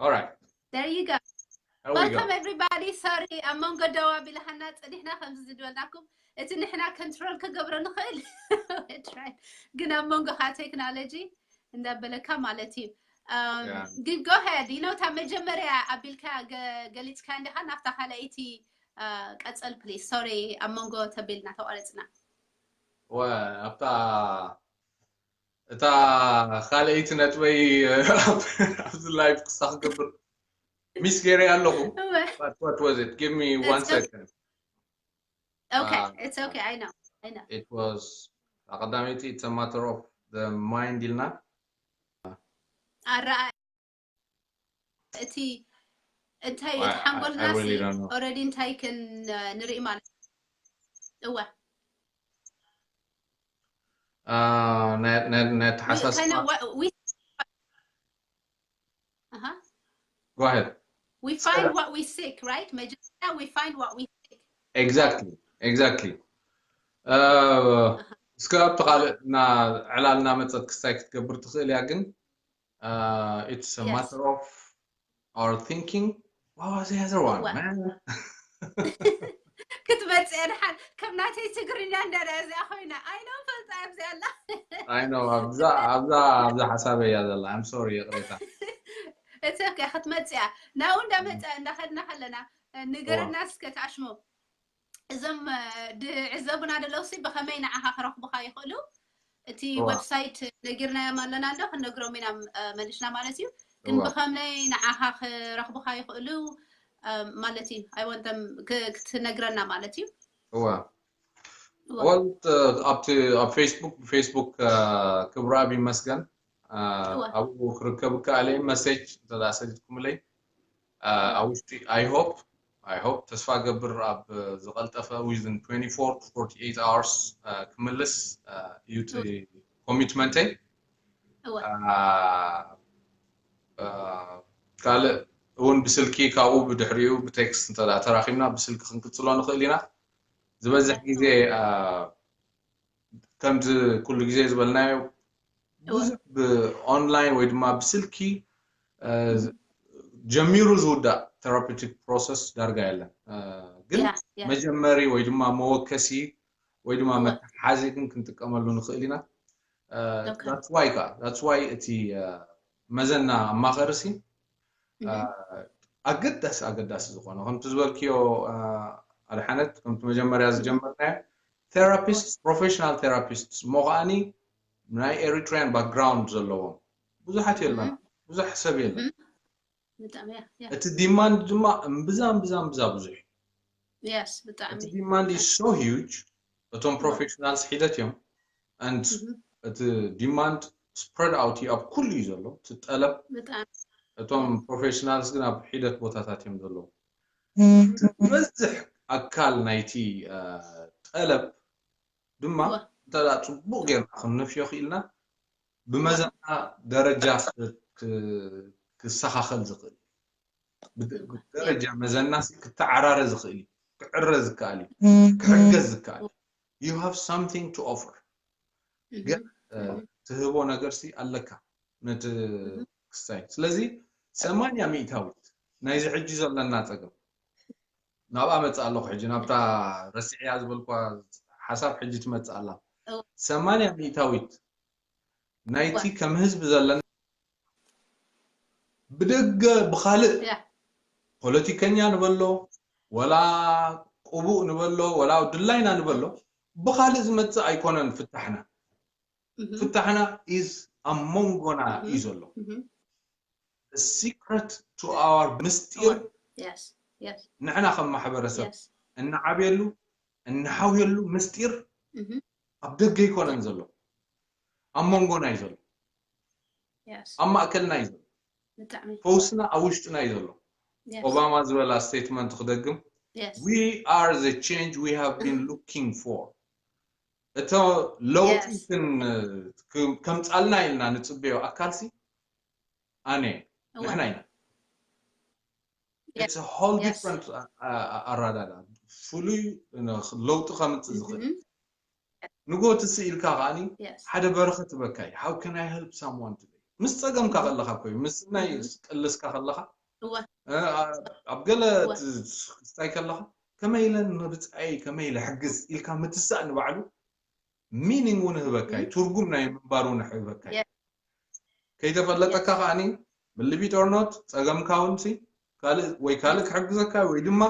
All right. There you go. Here we go. Welcome everybody. Sorry ኣብ መንጎ ደው ኣቢልካና ጸኒሕና ከምዚ ዝድበልናኩም እቲ ንሕና control ክገብሮ ንኽእል ግን ኣብ መንጎኻ technology እንዳበለካ ማለት እዩ። Um, Yeah. ግን go ahead you know እታ መጀመርያ ኣቢልካ ገ- ገሊጽካ እንዲኻ ናብታ ካልኣይቲ uh, ቀጸል please. Sorry ኣብ መንጎ ተቢልና ተቋረጽና። ወ ኣብታ እታ ካልኣይቲ ነጥበይ ኣብዚ live ክሳ ክገብር miss ገይረ ኣለኹ። እወ፣ But what was it? Give me one It's okay. second. Okay, Uh, it's okay. I know. I know. It was ቀዳመይቲ it's a matter of the mind ኢልና ኣረኣይ እቲ እንታይ I- እቲ ሓንጎልና I really ሲ don't know. Already እንታይ ክን ንርኢ ማለት እወ Uh, ናይ ናይ ናይ we kind ኣተሓሳስባ of what we uh-huh. Go ahead. We find what we seek, right? መጀመርያ we find what we seek. Exactly. Exactly. Uh, እስከ ኣብቲ ካልእ እና ዕላል እናመፀት ክስታይ ክትገብር ትኽእል እያ ግን uh, it's a Yes. Matter of our thinking. What was the other one, What? Man? ክትመፅእ ድሓን ከም ናተይ ትግርኛ እንዳዳ እዚኣ ኮይና ኣይኖ ፈልጣ ኣብዚ ኣላ I know. ኣብዛ ኣብዛ ኣብዛ ሓሳበይ እያ ዘላ። I'm sorry, ይቕሬታ። It's okay ክትመፅያ ናብኡ እንዳመፀ እንዳኸድና ከለና ንገረና እስከ ተኣሽሞ እዞም ድዕዘቡና ደለውሲ ብኸመይ ንዓኻ ክረኽቡኻ ይኽእሉ? እቲ website ነጊርናዮም ኣለና እንዶ ክንነግሮም ኢና መሊስና ማለት እዩ። ግን ብኸመይ ንዓኻ ክረኽቡኻ ይኽእሉ ማለት እዩ። I want them ክትነግረና ማለት እዩ። እዋ ወልት ኣብቲ ኣብ ፌስቡክ ብፌስቡክ ክብረኣብ ይመስገን ኣብኡ ክርከብ ከኣለ መሴጅ እንተ ሰዲድኩምለይ ኣብ ውሽጢ I hope I hope ተስፋ ገብር ኣብ ዝቐልጠፈ within twenty-four to forty-eight hours ክምልስ እዩ ኮሚትመንተይ። ካልእ እውን ብስልኪ ካብኡ ብድሕሪኡ ብቴክስት እንተ ተራኺብና ብስልኪ ክንቅፅሎ ንኽእል ኢና። ዝበዝሕ ግዜ ከምዚ ኩሉ ግዜ ዝበልናዮ ብዙሕ ብኦንላይን ወይ ድማ ብስልኪ ጀሚሩ ዝውዳእ ቴራፒቲክ ፕሮሰስ ዳርጋ የለን። ግን መጀመሪ ወይ ድማ መወከሲ ወይ ድማ መተሓዚ ግን ክንጥቀመሉ ንኽእል ኢና። that's why ከዓ that's why እቲ መዘና ኣማኸሪ ሲ ኣገዳሲ ኣገዳሲ ዝኾነ ከምቲ ዝበልክዮ ኣድሓነት ከምቲ መጀመርያ ዝጀመርናዮ ቴራፒስት ፕሮፌሽናል ቴራፒስት እሞ ከዓኒ ናይ ኤሪትሪያን ባክግራውንድ ዘለዎም ብዙሓት የለን ብዙሕ ሰብ የለን። እቲ ዲማንድ ድማ እምብዛ እምብዛ እምብዛ ብዙሕ እቲ ዲማንድ is so huge። እቶም ፕሮፌሽናልስ ሒደት እዮም and እቲ ዲማንድ ስፕረድ ኣውት ኣብ ኩሉ እዩ ዘሎ እቲ ጠለብ። እቶም ፕሮፌሽናልስ ግን ኣብ ሒደት ቦታታት እዮም ዘለዉ። ዝበዝሕ ኣካል ናይቲ ጠለብ ድማ እንተ ጽቡቕ ጌርና ክንነፍዮ ክኢልና ብመዘና ደረጃ ክሰኻኸል ዝኽእል ደረጃ መዘና ክተዓራረ ዝኽእል እዩ። ክዕረ ዝከኣል እዩ። ክሕገዝ ዝከኣል you have something to offer። ግን ትህቦ ነገር ሲ ኣለካ ነቲ ክስታይ። ስለዚ ሰማንያ ሚእታዊት ናይዚ ሕጂ ዘለና ጸገም ናብኣ መጽእ ኣለኹ። ሕጂ ናብታ ረሲዕያ ዝበልኳ ሓሳብ ሕጂ ትመጽእ ኣላ። ሰማንያ ሚእታዊት ናይቲ ከም ህዝቢ ዘለና ብደገ ብኻልእ ፖለቲከኛ ንበሎ ወላ ቅቡእ ንበሎ ወላ ድላይና ንበሎ ብኻልእ ዝመጽእ ኣይኮነን ፍታሕና። ፍታሕና is ኣብ መንጎና እዩ ዘሎ። Secret to our ምስጢር ንሕና ከም ማሕበረሰብ እንዓብየሉ እንሓውየሉ ምስጢር ኣብ ደገ ኣይኮነን ዘሎ፣ ኣብ መንጎና እዩ ዘሎ፣ ኣብ ማእከልና እዩ ዘሎ። ፈውስና ኣብ ውሽጥና እዩ ዘሎ። ኦባማ ዝበላ ስቴትመንት ክደግም we are the change we have been looking for። እቶ ለውጢ ከምፃልና ኢልና ንፅበዮ ኣካልሲ ኣነ ንሕና ኢና። It's a whole different ኣራዳዳ ፍሉይ ለውጢ ከምፅእ ዝኽእል ንጎ ትስእ ኢልካ ከዓኒ ሓደ በረኸት ትበካይ how can I help someone today? ምስ ጸገምካ ከለኻ እኮ እዩ፣ ምስ ናይ ቅልስካ ከለኻ፣ እወ እ፣ ኣ-፣ ኣብ ገለ እወ ት-፣ ክስታይ ከለኻ፣ ከመይ ኢለ ንብጻይ፣ ከመይ ኢለ ሕግዝ ኢልካ ምትሳእ ንባዕሉ ሚኒንግ እውን ህበካ እዩ፣ እም፣ ትርጉም ናይ ምንባር እውን ህበካ እዩ። yes ከይተፈለጠካ yes ከኣኒ፣ believe it or not፣ ጸገምካ እውን ሲ ካልእ ወይ ካልእ yes ክሕግዘካ ወይ ድማ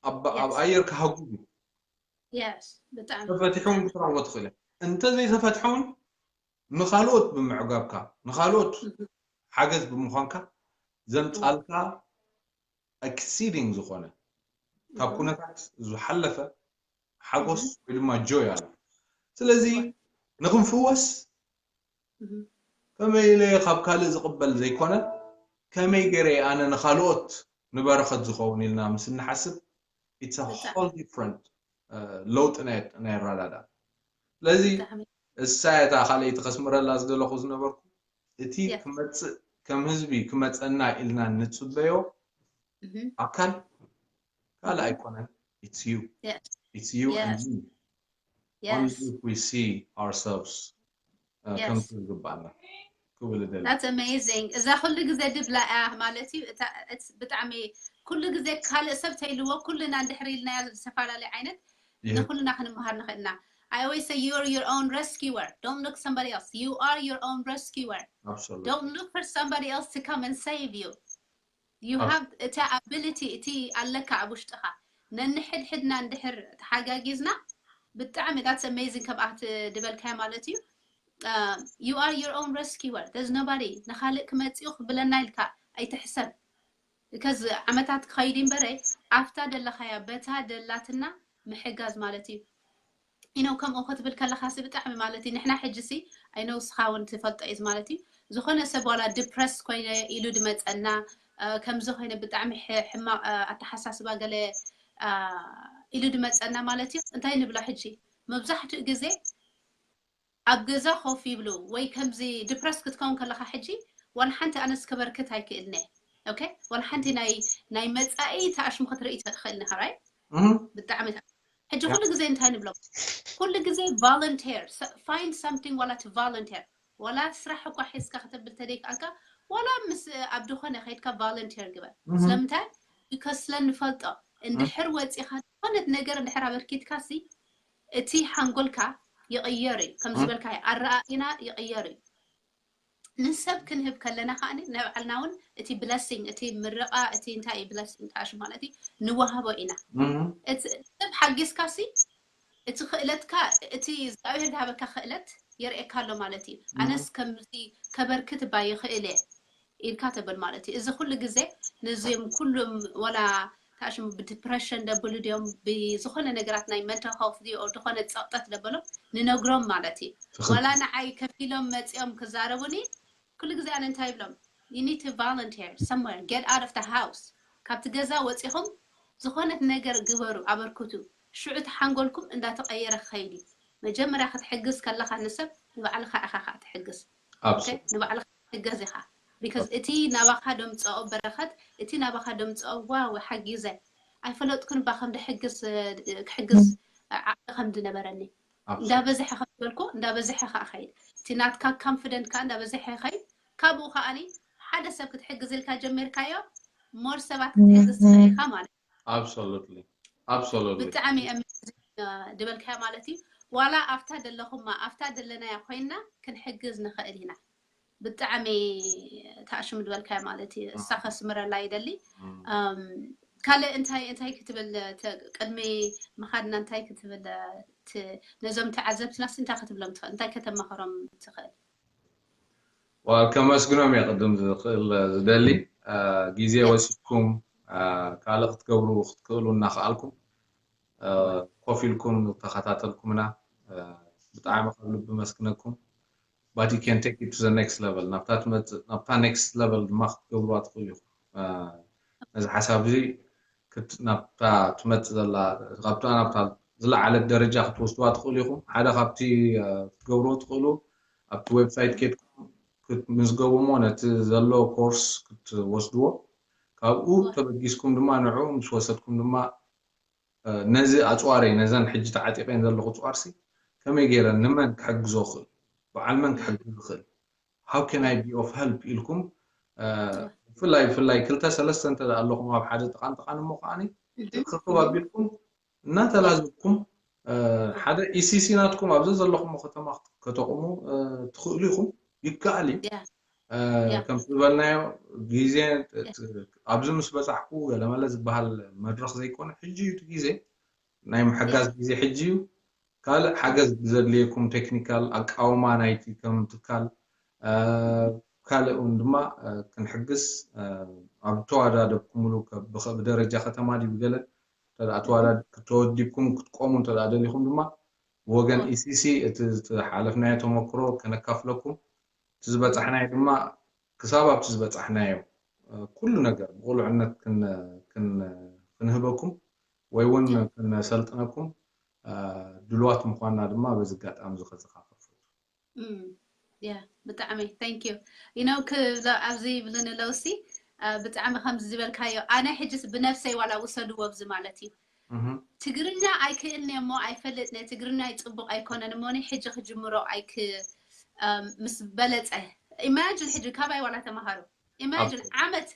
ኣብ ኣብ yes ኣየር ክሃጉ እዩ። yes ብጣዕሚ ተፈቲሑ እውን ብጣዕሚ ክትረኽቦ ትኽእል እያ። እንተዘይተፈትሐ እውን ንኻልኦት ብምዕጋብካ፣ ንኻልኦት እም፣ ሓገዝ ብምዃንካ እም፣ ዘምጻልካ ኤክሲዲንግ ዝኾነ ካብ እም፣ ኩነታት ዝሓለፈ ሓጎስ እም፣ ወይ ድማ ጆይ ኣሎ። ስለዚ እወ ንክንፍወስ እም፣ ከመይ ኢለ ካብ ካልእ ዝቕበል ዘይኮነ፣ ከመይ ገይረ ኣነ ንኻልኦት ንበረኸት ዝኸውን ኢልና ምስ እንሓስብ፣ it's a ብጣዕሚ whole different ለውጢ ናይ ናይ ኣረዳድኣ። ስለዚ ብጣዕሚ እሳ እታ ካልኣይቲ ከስምረላ ዝደለኹ ዝነበርኩ፣ እቲ yes ክመጽእ፣ ከም ህዝቢ ክመጸና ኢልና እንጽበዮ እም፣ ኣካል ካልእ እም፣ ኣይኮነን። It's you. yes It's you and yes me. Only yes if we see ourselves uh, ከም yes ዝግባኣና ክብል ደሊ። That's amazing። እዛ ኩሉ ግዜ ድብላ እያ ማለት እዩ። እታ it's ብጣዕሚ ኩሉ ግዜ ካልእ ሰብ ተይልዎ ኩልና እንድሕር ኢልናዮ ዝተፈላለዩ ዓይነት ይህ ንኩልና ክንመሃር ንኽእል ኢና። I always say you are your own rescuer. Don't look somebody else. You are your own rescuer. Absolutely. Don't look for somebody else to come and save you. You Ab- have እታ ability እቲ ኣለካ ኣብ ውሽጥኻ። ነንሕድሕድና እንድሕር ተሓጋጊዝና ብጣዕሚ that's amazing ከምኣ ድበልካያ ማለት እዩ። Uh, you are your own rescuer. There's nobody ንኻልእ ክመጽኡ ክብለና ኢልካ ኣይትሕሰብ። ከዚ ዓመታት ክኸይድ እምበረ ኣብታ ደለኻያ በታ ደላትና ምሕጋዝ ማለት እዩ። ኢነው ከምኡ ክትብል ከለኻሲ ብጣዕሚ ማለት እዩ። ንሕና ሕጂ ሲ ኣይነው ስኻ እውን ትፈልጦ እዩ ማለት እዩ። ዝኾነ ሰብ ዋላ ዲፕረስ ኮይነ ኢሉ ድመፀና፣ አ፣ ከምዚ ኮይነ ብጣዕሚ ሕ-፣ ሕማቕ፣ አ፣ ኣተሓሳስባ ገለ፣ አ፣ ኢሉ ድመፀና ማለት እዩ። እንታይ ንብሎ ሕጂ? መብዛሕትኡ ግዜ ኣብ ገዛ ኮፍ ይብሉ ወይ ከምዚ ዲፕረስ ክትከውን ከለኻ ሕጂ ዋላ ሓንቲ ኣነስ ከበርክት ኣይክእልነ። ኦኬ? ዋላ ሓንቲ ናይ፣ ናይ መጻኢ ተኣሽሙ ክትርኢ ትኽእልኒ፣ ራይት? እም፣ ብጣዕሚ ተ-፣ ሕጂ ያ። ኩሉ ግዜ እንታይ ንብሎም? ኩሉ ግዜ ቮለንቴር፣ ስ-፣ find something ዋላ እቲ ቮለንቴር። ዋላ ስራሕ እኳ ሒዝካ ከተብል ተደይክኣልካ፣ ዋላ ምስ፣ ኣብ ዝኾነ ከይድካ ቮለንቴር ግበር። እም፣ ስለምንታይ? ቢኮዝ ስለ ንፈልጦ። እም፣ እንድሕር ወጺኻ ዝኾነት ነገር እንድሕር ኣበርኪትካ ሲ፣ እቲ ሓንጎልካ ይቕየር እዩ። ከም እም፣ ዝበልካዮ ኣረኣእያና ይቕየር እዩ። ንሰብ ክንህብ ከለና ከኣ ናይ ባዕልና እውን እቲ ብለሲንግ፣ እቲ ምርቓ፣ እቲ እንታይ እዩ ብለሲንግ ተኣሽሙ ማለት እዩ፣ ንወሃቦ ኢና። እም፣ እቲ ሰብ ሓጊዝካ ሲ፣ እቲ ክእለትካ፣ እቲ እግዚኣብሔር ዝሃበካ ክእለት የርእየካ ኣሎ ማለት እዩ። እም፣ ኣነስ ከምዚ ከበርክት እባ ይኽእል እየ ኢልካ ተብል ማለት እዩ። እዚ ኩሉ ግዜ ነዚኦም ኩሎም ወላ ተኣሽሙ ብዲፕረሽን ደብሉ ድዮም ብዝኾነ ነገራት ናይ ሜንታል ሄልት ድዩ ኦር ዝኾነ ጸቕጠት ደበሎም ንነግሮም ማለት እዩ። ትኽክል። ዋላ ንዓይ ከፊሎም መጺኦም ክዛረቡኒ ኩሉ ግዜ ኣነ እንታይ ይብሎም? You need to volunteer somewhere, get out of the house። ካብቲ ገዛ ወጺኹም ዝኾነት ነገር ግበሩ፣ ኣበርክቱ። ሽዑ እቲ ሓንጎልኩም እንዳተቐየረ ክኸይድ እዩ። መጀመርያ ክትሕግዝ ከለኻ ንሰብ ንባዕልኻ ኢኻ ከዓ ትሕግዝ። ኦኬ? ኣብሶሉት። ንባዕልኻ ትሕገዝ ኢኻ። ቢካዝ እቲ ናባኻ ደምፅኦ በረኸት፣ እቲ ናባኻ ደምፅኦ ዋው ሓጊዘ ኣይፈለጥኩን እባ ከም ድሕግዝ፣ ክሕግዝ ዓቕሚ ከም ዝነበረኒ። ኣብሶሉት። እንዳበዝሐ ከም ዝበልኩ፣ እንዳበዝሐ ከዓ ኸይድ። እቲ ናትካ ኮንፊደንት ከዓ እንዳበዝሐ ኸይድ። ካብኡ ከዓኒ ሓደ ሰብ ክትሕግዝ ኢልካ ጀሚርካዮ፣ ሞር ሰባት ክትሕግዝ ትኽእል ኢኻ ማለት እዩ። Absolutely. Absolutely. ብጣዕሚ ኣሜዚንግ ድበልካዮ ማለት እዩ። ዋላ ኣብታ ደለኹማ፣ ኣብታ ደለናያ ኮይና ክንሕግዝ ንኽእል ኢና። ብጣዕሚ ተኣሽሙ ድበልካዮ ማለት እዩ። እሳ እም፣ ከስምረላ ይደሊ። እም። እም፣ ካልእ እንታይ፣ እንታይ ክትብል ተ-፣ ቅድሚ ምኻድና እንታይ ክትብል ት-፣ ነዞም ተዓዘብትናስ እንታይ ክትብሎም ትኽእል? እንታይ ከተማኽሮም ትኽእል? ዋ፣ ከመስግኖም እየ ቅድም ዝኽእል ዝደሊ፣ አ፣ ግዜ ያ። ወሲድኩም፣ አ፣ ካልእ ክትገብሩ ክትክእሉ እናኸኣልኩም፣ አ፣ ኮፍ ኢልኩም ዝተኸታተልኩምና፣ አ፣ ብጣዕሚ ካብ ልቢ መስግነኩም። But you can take it to the next level። ናብታ ትመጽእ፣ ናብታ ኔክስት ሌቨል ድማ ክትገብሩዋ ትኽእሉ ኢኹም። አ፣ ነዚ ሓሳብ እዚ ክት-፣ ናብታ ትመጽእ ዘላ፣ ካብታ ናብታ ዝለዓለት ደረጃ ክትወስዱዋ ትኽእሉ ኢኹም። ሓደ ካብቲ፣ አ፣ ክትገብርዎ ትኽእሉ፣ ኣብቲ ዌብሳይት ኬድኩም ክትምዝገቡ እሞ ነቲ ዘሎ ኮርስ ክትወስድዎ፣ ካብኡ እወ። ተበጊስኩም ድማ ንዕኡ ምስ ወሰድኩም ድማ፣ አ፣ ነዚ ኣጽዋረይ፣ ነዘን ሕጂ ተዓጢቐን ዘለኹ ኣጽዋርሲ ከመይ ገይረ ንመን ክሕግዞ እኽእል? በዓል መን ክሕግዝ ይኽእል? how can I be of help ኢልኩም ብፍላይ ብፍላይ ክልተ ሰለስተ እንተ ኣለኹም ኣብ ሓደ ጥቓን ጥቓን እሞ ከዓኒ ርክብ ኣቢልኩም እናተላዘብኩም ሓደ ኢሲሲ ናትኩም ኣብዚ ዘለኹም ከተማ ከተቑሙ ትኽእሉ ኢኹም። ይከኣል እዩ። ከም ዝበልናዮ ግዜ ኣብዚ ምስ በፃሕኩ ገለመለ ዝበሃል መድረኽ ዘይኮነ ሕጂ እዩ እቲ ግዜ። ናይ ምሕጋዝ ግዜ ሕጂ እዩ። ካልእ ሓገዝ ብዘድልየኩም ቴክኒካል ኣቃውማ ናይቲ ከም ትካል ካልእ እውን ድማ ክንሕግዝ ኣብ ተዋዳደብኩምሉ ብደረጃ ከተማ ድዩ ገለ ተወዲብኩም ክትቆሙ እንተ ደሊኹም ድማ ብወገን ኢሲሲ እቲ ዝሓለፍናዮ ተመክሮ ከነካፍለኩም እቲ ዝበፃሕናዮ ድማ ክሳብ ኣብቲ ዝበፃሕናዮ ኩሉ ነገር ብቁልዕነት ክንህበኩም ወይ እውን ክነሰልጥነኩም ድልዋት ምኳንና ድማ በዚ ኣጋጣሚ እዚ ከዘኻኽር ፈቱ። ያ ብጣዕሚ thank you you know ክብሎ ኣብዚ ይብሉኒ ኣለውሲ ብጣዕሚ ከምዚ ዝበልካዮ ኣነ ሕጅስ ብነፍሰይ ዋላ ውሰድዎ ኣብዚ ማለት እዩ ትግርኛ ኣይክእልኒ እሞ ኣይፈልጥነ ትግርኛ ይፅቡቅ ኣይኮነን እሞኒ ሕጂ ክጅምሮ ኣይክ ምስ በለፀ imagine ሕጂ ካባይ ዋላ ተምሃሩ imagine ዓመት